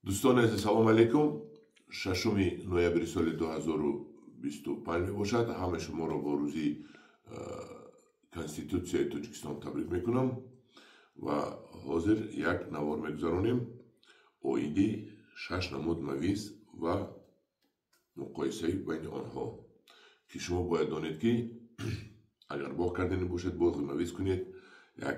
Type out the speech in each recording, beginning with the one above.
Дӯстони азиз, салом алейкум. 6 ноябри соли 2025 мебошад. Ҳама шуморо бо рӯзи Конститутсияи Тоҷикистон табрик мекунам ва ҳозир як навор мегузаронем оиди 6 намуд мавиз ва муқоисаи байни онҳо, ки шумо бояд донед, ки агар боғ кардани бошед, боғи мавиз кунед, як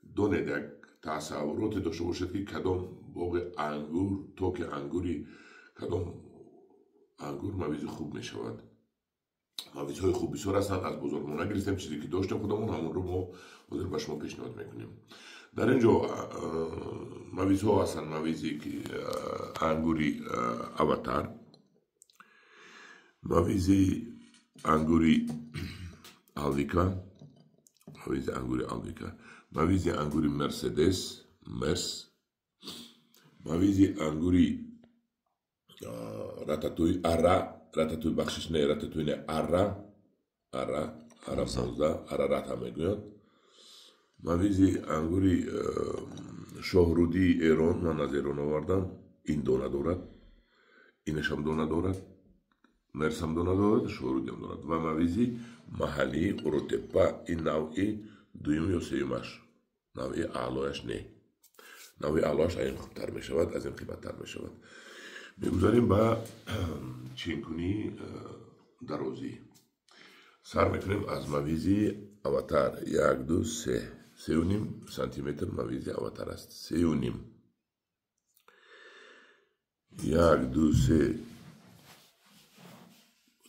донед, як тасаввуроте дошта бошед, ки кадом боғи ангур, токи ангури кадом ангур мавизи хуб мешавад. Мавизҳои хуб бисёр ҳастанд, аз бозор мо нагирифтем, чизе ки доштем худамон, ҳамонро мо ҳозир ба шумо пешниҳод мекунем. Дар ин ҷо мавизҳо ҳастанд: мавизи ангури Аватар, мавизи ангури Алвика, мавизи ангури Алвика, мавизи ангури Мерседес, Мерс, мавизи ангури Рататуй, Ара, Рататуй, бахшиш, не Рататуй, не Ара, Ара, Ара 15, Арарат ҳам мегӯянд, мавизи ангури Шоҳрудии Эрон, ман аз Эрон овардам, ин дона дорад, инашам дона дорад, Мерсам дона дорад, Шоҳрудиам дорад, ва мавизи маҳаллии Уротеппа, ин навъи дуюм ё сеюмаш, навъи аълояш не, навъи аълояш аз ин хубтар мешавад, аз ин қиматтар мешавад. Мегузарем ба чинкунии дарозӣ. Сар мекунем аз мавизи Аватар. 1, 2, 3, 3,5 сантиметр мавизи Аватар аст. 3,5. 1, 2, 3,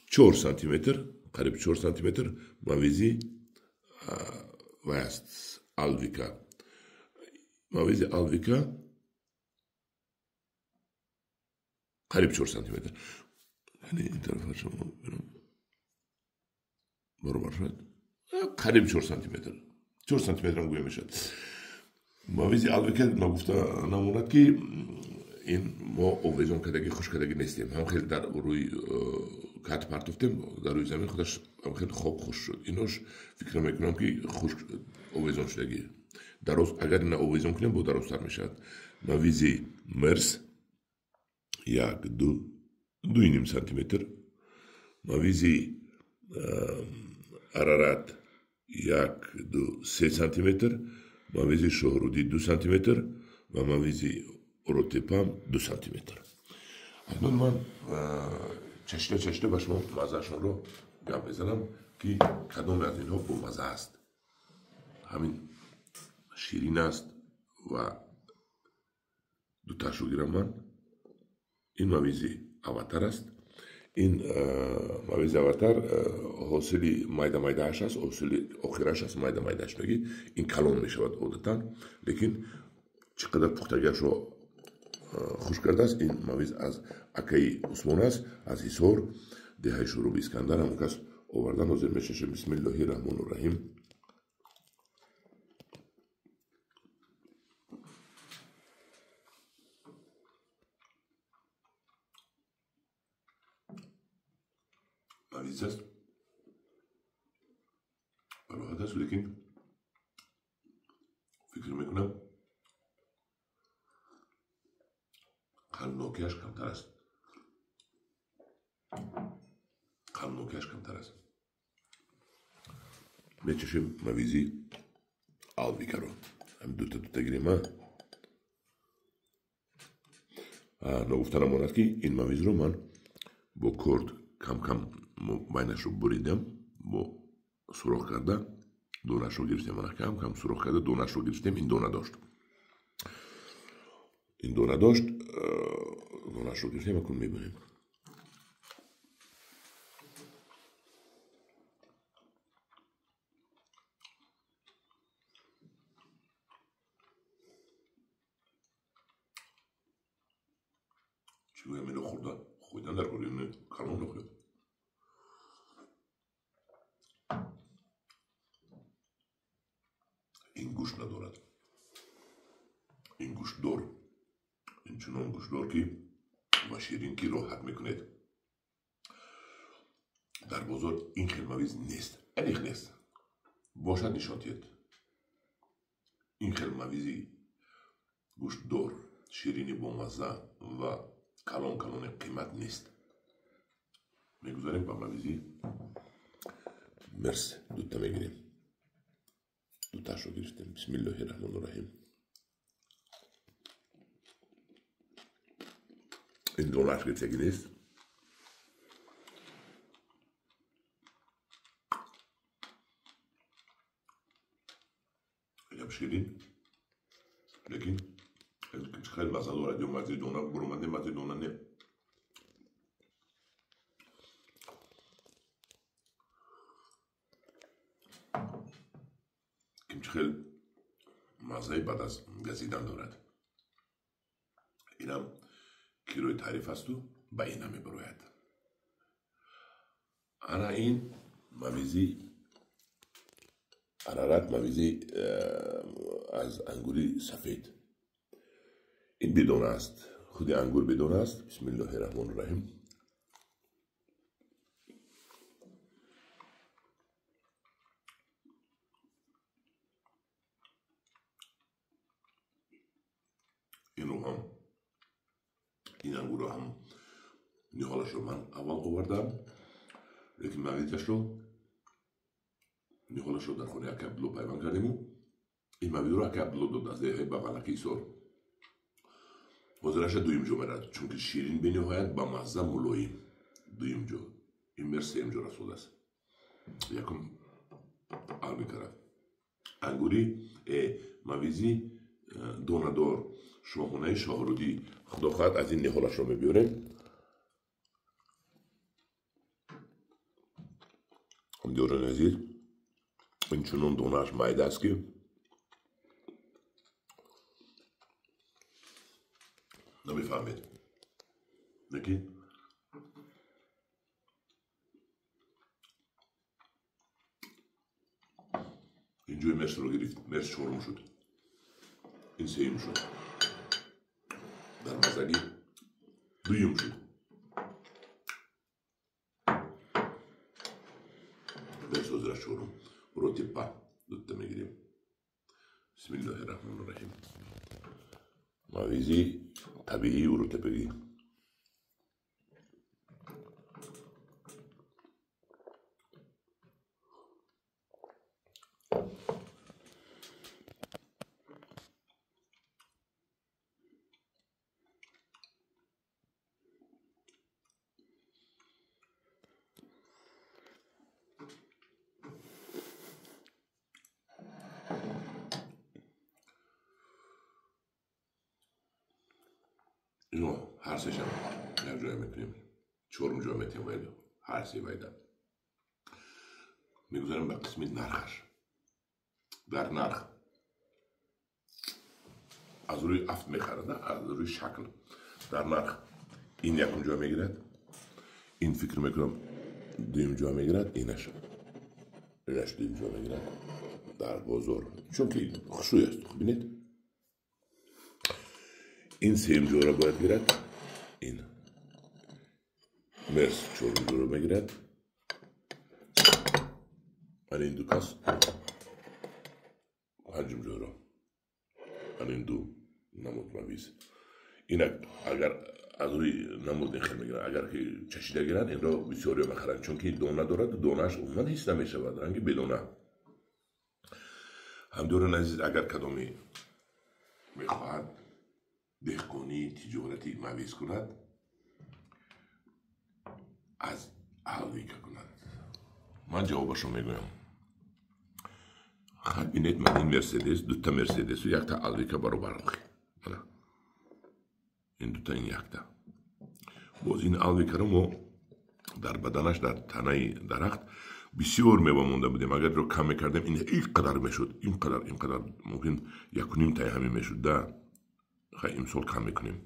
4 сантиметр, қариб 4 сантиметр мавизи вай аст, Алвика. Мавизи Алвика қариб 4 сантиметр. Яъне ин тарафа шумо баробар шуд, қариб 4 сантиметр, 4 сантиметр ҳам гӯя мешавад. Мавизи Алвика нагуфта намонад, ки ин мо овезон кардаги, хуш кардаги нестем, ҳам хеле дар рӯи кат партофтем, дар рӯи замин худаш ҳам хеле хоб хуш шуд. Инош фикр мекунам, ки хуш овезон шудагӣ. Дароз агар ина овезон кунем, бо дарозтар мешавад. Мавизи Мерс 1, 2, 2,5 сантиметр, мавизи Арарат 1, 2, 3 сантиметр, мавизи Шоҳрудӣ 2 сантиметр ва мавизи Уротеппам 2 сантиметр. Акнун ман чашида чашида ба шумо маззаашонро гап мезанам, ки кадоме аз инҳо бомазза аст. Ҳамин ширин аст ва дуташро гирам ман. Ин мавизи Аватар аст. Ин мавизи Аватар ҳосили майда майдааш аст, ҳосили охираш аст, майда майдааш мегӣ. Ин калон мешавад одатан, лекин чӣ қадар пухтагиашро хуш кардааст. Ин мавиз аз акаи Усмон аст, аз Ҳисор, деҳаи Шуруби Искандар, ҳамон кас овардан. Ҳозир мешашем. Бисмиллоҳи раҳмону раҳим. Мавиз аст, роҳат аст, лекин фикр мекунам қанднокиаш камтар аст, қанднокиаш камтар аст. Мечашем мавизи Алвикаро. Ҳам дута дута гирем. Ногуфта намонад, ки ин мавизро ман бо корд кам кам байнашро буридам, бо сурох карда донашро гирифтем. Ана кам кам сурох карда донашро гирифтем. Ин дона дошт, ин дона дошт, донашро гирифтем. Акун мебинем. Чӣ гӯям, ино хӯрда хӯрдан дар кори калон нахӯрд. Ин гӯшт надорад, ин гӯштдор, ин чунон гӯштдор ки ва ширин, ки роҳат мекунед. Дар бозор ин хел мавиз нест, аниқ нест, бошад нишон диҳед. Ин хел мавизи гӯштдор, ширини бомазза ва калон калони қимат нест. Мегузарем ба мавизи мерс, дута мегирем. Дуташро гирифтем. Бисмиллоҳи раҳмони раҳим. Ин донаш гирифтагӣ нест. Инам ширин, лекин хеле мазза дорад. Ё маззаи дона буромаде, маззаи дона не. Кимчи хеле маззаи баъд аз газидан дорад. Инам кирои таъриф асту ба ина мебарояд. Ана ин мавизи Арарат, мавизи аз ангури сафед. Ин бедона аст, худи ангур бедона аст. Бисмиллоҳи раҳмони раҳим. Инро ҳам, ин ангурро ҳам ниҳолашро ман аввал овардам, лекин мавизашро, ниҳолашро дар хонаи ака Абдулло пайванд кардему ин мавизро ака Абдулло дод аз деҳаи Бағалаки Исор. Ҳозираша дуюм ҷо мерад, чунки ширин бениҳоят, ба мазза, мулоим. Дуюм ҷо ин мер, сеюм ҷо расудааст. Якум Алвика рафт. Ангури мавизи донадор, шоҳонаи Шоҳрудӣ. Худо хоҳад, аз ин ниҳолашро мебиёрем. Ҳамдиёрони азиз, ин чунон донааш майда аст, ки намефаҳмед, лекин ин ҷои мерсро гирифт. Мерс чорум шуд, ин сеюм шуд, дар маззагӣ дуюм шуд. Мерс ҳозира чорум. Уротепа дута мегирем. Бисмиллоҳи раҳмони раҳим. Мавизи табиии уротепагӣ. Ино ҳар сешам як ҷоя мекунем, чорум ҷоя метем, вайда ҳар се вайда. Мегузарем ба қисми нархаш. Дар нарх аз рӯи афт мехарад, аз рӯи шакл. Дар нарх ин якум ҷоя мегирад, ин фикр мекунам дуюм ҷоя мегирад, инаш дуюм ҷоя мегирад дар бозор, чунки хушрӯй аст. Бинед, ин сеюм ҷоро бояд гирад, ин мерс чорум ҷоро мегирад. Ана ин ду кас панҷум ҷоро. Ана ин ду намуд мавиз. Инак агар аз рӯи намуд ин хел мегиранд, агар ки чашида гиранд, инро бисёриё мехаранд, чунки дона дорад, донааш умуман ҳис намешавад, ранги бедона. Ҳамдиёрони азиз, агар кадоме мехоҳад деҳқонӣ, тиҷоратӣ мавиз кунад, аз Алвика кунад. Ман ҷавобашро мегӯям. Хай бинед, ман ин Мерседес, дута Мерседесу якта Алвика баробар. Мана ин дута, ин якта. Боз ин Алвикаро мо дар баданаш, дар танаи дарахт бисёр мева монда будем. Агар инро кам мекардем, ин ин қадар мешуд, ин қадар, ин қадар, мумкин якуним таи ҳамин мешуд. Да хай имсол кам мекунем,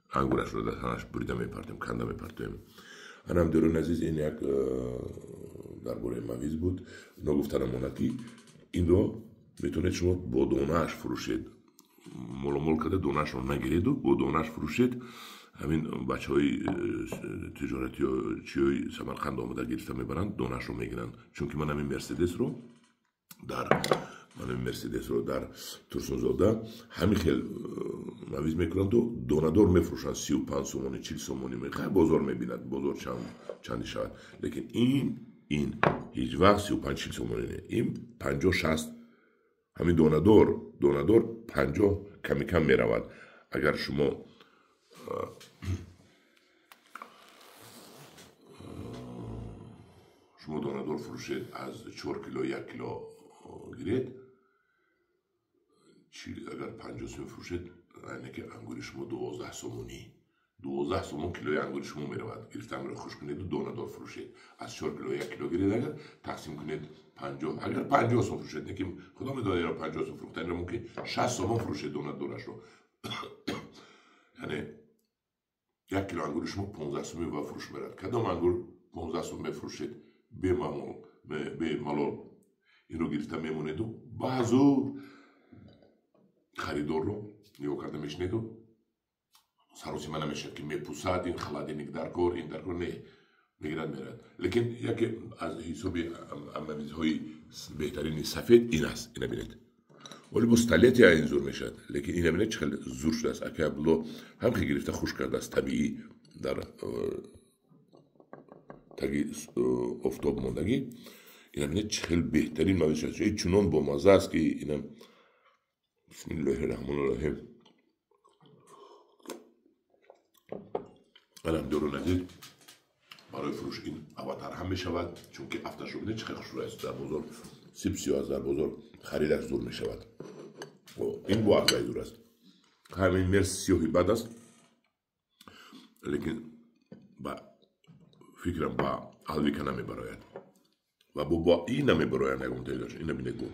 ангурашро дар танаш бурида мепартем, канда мепартем. Ана ҳамдиёрони азиз, ин як дар бораи мавиз буд. Ногуфта намонад, ки инро метавонед шумо бо донааш фурӯшед, моломол карда донаашро нагиреду бо донааш фурӯшед. Ҳамин бачаҳои тиҷоратиё чиёи Самарқанд омада гирифта мебаранд, донаашро мегиранд. Чунки ман ҳамин Мерседесро дар Мана Мерседесро дар Турсунзода ҳамин хел мавиз мекунанду донадор мефурӯшанд 35 сомонӣ, 40 сомонӣ. Мехай бозор мебинад, бозор чанди шавад. Лекин ин ҳеҷ вақт 35-40 сомонӣ не. Ин 50-60. Ҳамин донадор 50 ками кам меравад. Агар шумо донадор фурӯшед, аз 4 кило 1 кило гиред, агар 50 сомон фурӯшед, яъне ки ангури шумо 12 сомонӣ. 12 сомон килои ангури шумо меравад. Гирифта ангурро хушк кунеду донадор фурӯшед. Аз 4 кило 1 кило гиред, агар тақсим кунед 50, агар 50 сом фурӯшед, не ки худо медонад инро 50 сом фурӯхта, инро мумкин 60 сомон фурӯшед донадорашро. Яъне 1 кило ангури шумо 15 сомон ба фурӯш меравад. Кадом ангур 15 сом мефурӯшед? Бемалол инро гирифта мемонеду ба зур харидорро нигоҳ карда мешинеду саросима намешавад ки мепусад, ин холодильник дар кор, ин дар кор, не, мегирад меравад. Лекин яке аз ҳисоби мавизҳои беҳтарини сафед ин аст. Ина бинед, вале бо столетия ин зур мешавад, лекин ина бинед чӣ хеле зур шудааст. Акай Абдулло ҳам хел гирифта хушк кардааст, табиӣ дар таги офтоб мондагӣ. Ина бинед чӣ хел беҳтарин мавиз шудааст, чунон бомазза аст ки ина. Бисмиллоҳи раҳмони раҳим. Алҳамдулиллоҳ азиз, барои фурӯш ин аватар ҳам мешавад, чунки афташро бинед чӣ хел хушрӯй аст. Дар бозор сибсиё аст, дар бозор харидаш зур мешавад. Ин бо ақлаи зур аст. Ҳамин мерс сиёҳи бад аст, лекин ба фикрам ба алвика намебарояд ва бо ин намебароянд ягон теъдодаш. Ина бинед, бо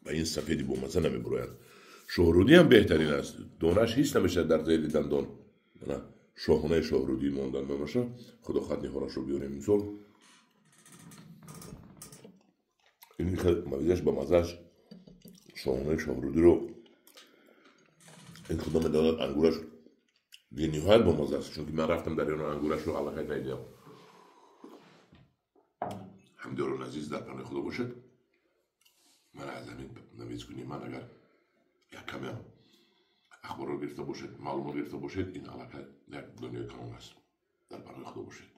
ба ин сафеди бомазза намебароянд. Шоҳрудӣ ҳам беҳтарин аст, донаш ҳис намешавад дар зери дандон. Мана шоҳонаи шоҳрудӣ мондан мемоша. Худо хат ниҳорашро биёрем имсол. Ин хел мавизаш ба маззааш шоҳонаи шоҳрудиро ин худо медонад, ангураш бениҳоят бомазза аст, чунки ман рафтам дар ёно ангурашро аллакай надидам. Ҳамдиёрон азиз, дар паноҳи худо бошед. Ман аз ҳамин навиз кунӣ, ман агар як камеам ахборро гирифта бошед, маълумот гирифта бошед, ин аллакай як дунёи калон аст. Дар паноҳи худо бошед.